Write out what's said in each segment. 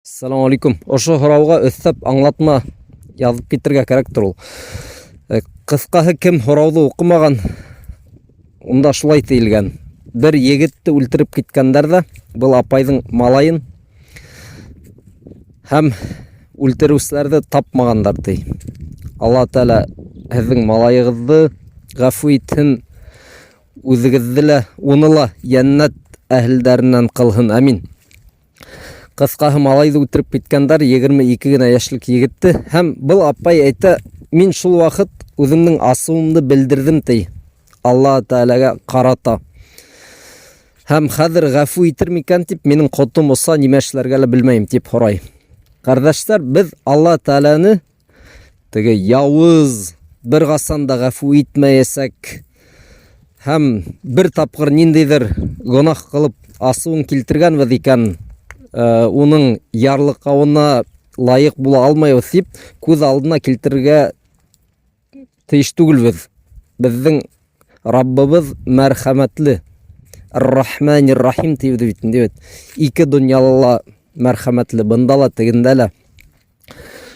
Ассаламу алейкум. Ошо һорауға өҫтәп аңлатма яҙып китергә кәрәктер ул. Э, Ҡыҫҡаһы кем һорауҙы уҡымаған, унда шулай тиелгән. Бер егетте үлтереп киткәндәр ҙә, был апайҙың малайын һәм үлтереүселәрҙе тапмағандар ти. Алла Тәғәлә һеҙҙең малайығыҙҙы ғәфү итһен, үҙегеҙҙе лә, уны ла йәннәт әһелдәренән ҡылһын. Амин. Ҡыҫҡаһы, малайҙы үтереп киткәндәр, 22 генә йәшлек егетте. Һәм был апай әйтә, мин шул ваҡыт үҙемдең асыуымды белдерҙем, ти, Алла Тәғәләгә ҡарата. Һәм хәҙер ғәфү итер микән дип, минең ҡотом оса, нимә эшләргә лә белмәйем, тип һорай. Ҡәрҙәштәр, беҙ Алла Тәғәләне Теге яуыз бер ҡасан да ғәфү итмәйәсәк һәм бер тапҡыр ниндәйҙер гонаһ ҡылып асыуын килтергәнбеҙ икән, э, уның ярлыҡауына лайыҡ була алмайбыҙ тип күҙ алдына килтерергә тейеш түгелбеҙ. Беҙҙең Раббыбыҙ мәрхәмәтле. Ар-Рахманир-Рахим тибеҙ бит инде бит. Ике донъяла ла мәрхәмәтле, бында ла, тегендә лә.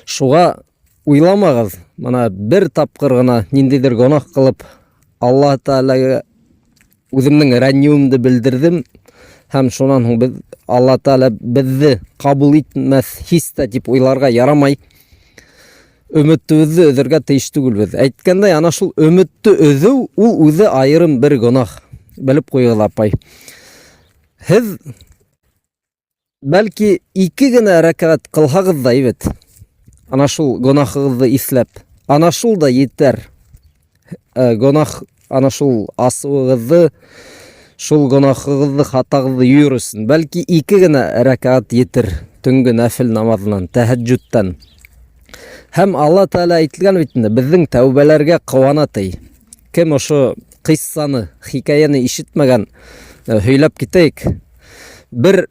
Шуға уйламағыҙ, мына бер тапҡыр ғына ниндәйҙер гонаһ ҡылып, Аллаһ Тәғәләгә үҙемдең рәнйеүемде белдерҙем һәм шунан һуң беҙ Аллаһ Тәғәлә беҙҙе ҡабул итмәҫ һис тә тип уйларға ярамай. Өмөтөбөҙҙө өҙөргә тейеш түгелбеҙ. Әйткәндәй, ана шул өмөттө өҙөү ул үҙе айырым бер гонаһ. Белеп ҡуйығыҙ, апай. Һеҙ Бәлки ике генә рәкәгать кылһагыз да әйбәт. Ана шул гөнаһыгызны иҫләп. Ана шул да етәр. Э, гөнаһ ана шул асыуыгызны, шул гөнаһыгызны, хатагызны юыр өсөн. Бәлки ике генә рәкәгать етер төнгө нәфил намазынан, тәһәҗҗүдтән. Һәм Алла Тәгалә әйтелгән бит инде, безнең тәүбәләргә кыуана ти. Кем ошо кыйссаны, хикәяне ишетмәгән, э, һөйләп китәйек. Бер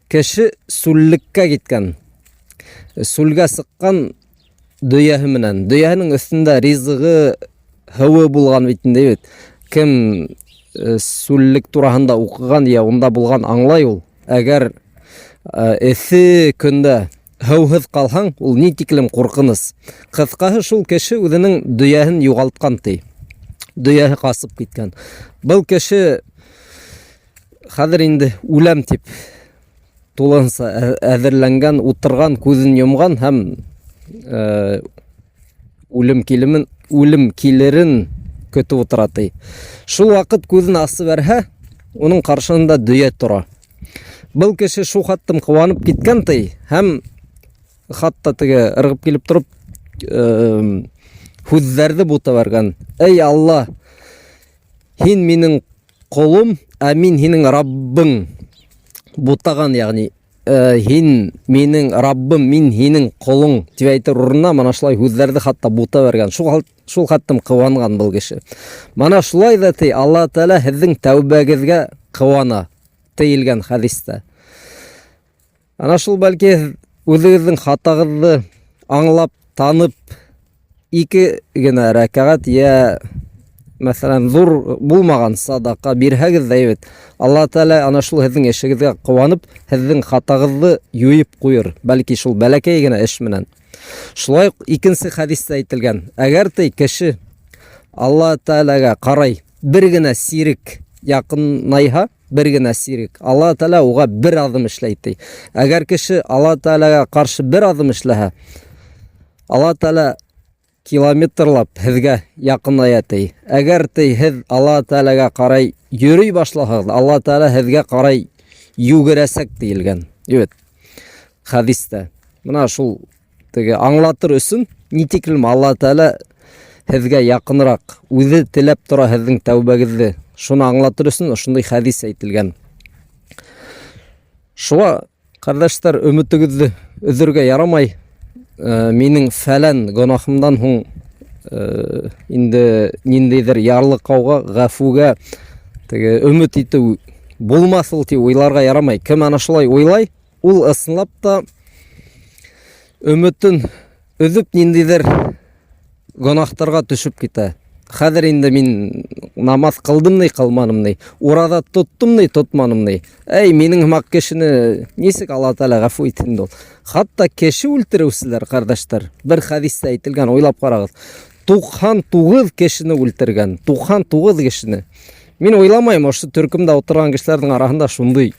кеше сүллеккә киткән. Сүлгә сыҡҡан дөйәһе менән. Дөйәһенең өҫтөндә ризығы, һыуы булған бит инде бит. Кем э, сүллек тураһында уҡыған йә унда булған аңлай ул. Әгәр э, эҫе көндә һыуһыҙ ҡалһаң, ул ни тиклем ҡурҡыныс. Ҡыҫҡаһы, шул кеше үҙенең дөйәһен юғалтҡан ти. Дөйәһе ҡасып киткән. Был кеше хәҙер инде үләм дип тулыһынса әҙерләнгән, утырған, күҙен йомған һәм э, үлем килемен, үлем килерен көтөп утыра ти. Шул ваҡыт күҙен асып бәрһә, уның ҡаршыһында дөйә тора. Был кеше шул хаттым ҡыуанып киткән ти һәм хатта теге ырғып килеп тороп һүҙҙәрҙе бута бәргән. Эй Алла, һин минең ҡолом, ә мин һинең Раббың. Бутаған, ягъни э, һин минең Раббым, мин һинең ҡолоң тип әйтер урынына мына шулай һүҙҙәрҙе хатта бута бәргән. Шул шул хаттым ҡыуанған был кеше. Мына шулай ҙа ти Алла Тәғәлә һеҙҙең тәүбәгеҙгә ҡыуана тейелгән хәдистә. Ана шул бәлки үҙегеҙҙең хатағыҙҙы аңлап, танып, ике генә рәкәғәт йә мәҫәлән ҙур булмаған садаҡа бирһәгеҙ ҙә бит, Алла Тәғәлә ана шул һеҙҙең эшегеҙгә ҡыуанып, һеҙҙең хатағыҙҙы юйып ҡуйыр, бәлки шул бәләкәй генә эш менән. Шулай уҡ икенсе хәдистә әйтелгән, әгәр ти кеше Алла Тәғәләгә ҡарай бер генә сирек яҡынайһа, бер генә сирек, Алла Тәғәлә уға бер аҙым эшләй ти. Әгәр кеше Алла Тәғәләгә ҡаршы бер аҙым эшләһә, Алла Тәғәлә километрлап һеҙгә яҡыная ти. Әгәр ти һеҙ Алла Тәғәләгә ҡарай йөрөй башлаһағыҙ, Алла Тәғәлә һеҙгә ҡарай йүгерәсәк тиелгән. Бит хәдистә. Мына шул теге аңлатыр өсөн ни тиклем Алла Тәғәлә һеҙгә яҡыныраҡ, үҙе теләп тора һеҙҙең тәүбәгеҙҙе. Шуны аңлатыр өсөн ошондай хәдис әйтелгән. Шуға, ҡәрҙәштәр, өмөтөгөҙҙө өҙөргә ярамай. Э, минең фәлән гөнаһымдан һуң э, инде ниндәйҙер ярлыҡауға, ғәфүгә теге өмөт итеү булмаҫ ул тип уйларға ярамай. Кем ана шулай уйлай, Ул ысынлап та өмөтен өҙөп ниндәйҙер гөнаһтарға төшөп китә. Хәҙер инде мин намаҙ ҡылдым ни, ҡылманым ни, ураҙа тоттом ни, тотманым ни. Әй, минең һымаҡ кешене нисек Алла Тәғәлә ғәфү итһен инде ул. Хатта кеше үлтереүселәр, ҡәрҙәштәр, бер хәдистә әйтелгән, уйлап ҡарағыҙ. 99 кешене үлтергән, 99 кешене. Мин уйламайым, ошо төркөмдә ултырған кешеләрҙең араһында шундай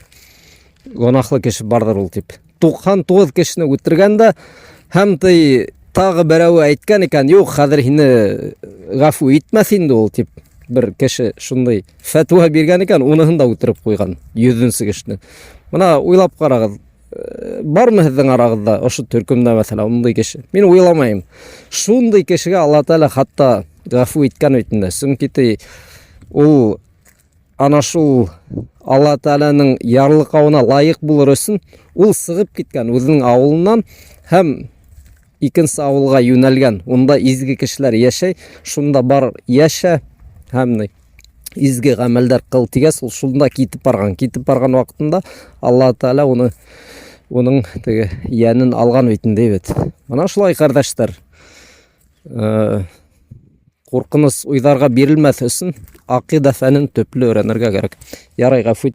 гонаһлы кеше барҙыр ул тип. 99 кешене үтергән дә һәм ти тағы берәүе әйткән икән, юк, хәҙер һине ғәфү итмәҫ инде ул тип бер кеше шундай фәтүә биргән икән, уныһын да үтереп ҡуйған, йөҙөнсө кешене. Мына уйлап ҡарағыҙ, бармы һеҙҙең арағыҙҙа ошо төркөмдә мәҫәлән ундай кеше? Мин уйламайым. Шундай кешегә Алла Тәғәлә хатта ғәфү иткән бит инде. Сөнки ти ул ана шул Алла Тәғәләнең ярлыҡауына лайыҡ булыр өсөн ул сығып киткән үҙенең ауылынан һәм икенсе ауылға йүнәлгән. Унда изге кешеләр йәшәй, шунда бар йәшә һәм изге ғәмәлдәр ҡыл тигәс, ул шунда китеп барған. Китеп барған ваҡытында Алла Тәғәлә уны уның теге йәнен алған бит инде бит. Мына шулай, ҡәрҙәштәр. Ҡурҡыныс уйҙарға бирелмәҫ өсөн аҡиҙә фәнен төплө өйрәнергә кәрәк. Ярай, ғәфү.